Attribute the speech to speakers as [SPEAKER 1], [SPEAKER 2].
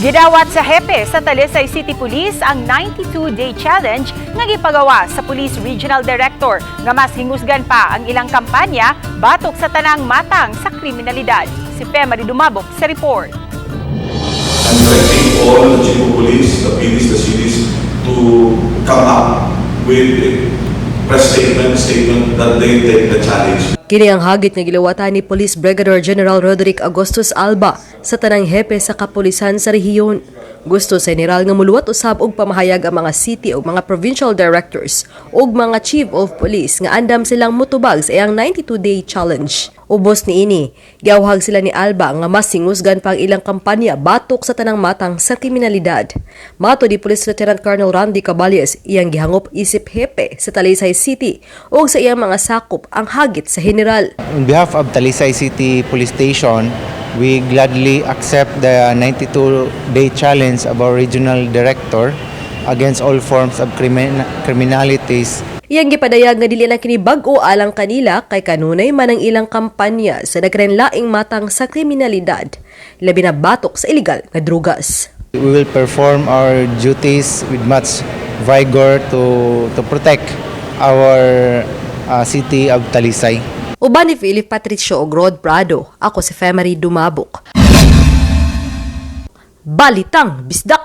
[SPEAKER 1] Gidawat sa hepe sa Talisay City Police ang 92-day challenge nga gipagawa sa Police Regional Director nga mas hingusgan pa ang ilang kampanya batok sa tanang matang sa kriminalidad. Si Femary Dumabok sa report.
[SPEAKER 2] I'm directing all the chief of police, the PDs, the cities to come up with a press statement that they take the challenge.
[SPEAKER 3] Kini ang hagit nga gilawatan ni Police Brigadier General Roderick Augustus Alba sa tanang hepe sa kapulisan sa rehiyon. Gusto sa general nga muluwat usab og pamahayag ang mga city ug mga provincial directors ug mga chief of police nga andam silang mutubag sa iyang 92-day challenge. Ubos niini, giawhag sila ni Alba nga mas hingusgan pa ang ilang kampanya batok sa tanang matang sa kriminalidad. Matod ni Police Lieutenant Colonel Randy Caballes, iyang gihangop isip hepe sa Talisay City ug sa iyang mga sakop ang hagit sa general.
[SPEAKER 4] On behalf of Talisay City Police Station, we gladly accept the 92-day challenge of our regional director against all forms of criminalities.
[SPEAKER 3] Iyang gipadayag nga dili na kini bag-o alang kanila kay kanunay man ang ilang kampanya sa nagrenlaing matang sa kriminalidad, labi na batok sa illegal nga drugas.
[SPEAKER 4] We will perform our duties with much vigor to protect our city of Talisay.
[SPEAKER 3] Uban ni Philip Patricio og Rod Prado, ako si Femery Dumabok. Balitang Bisdak.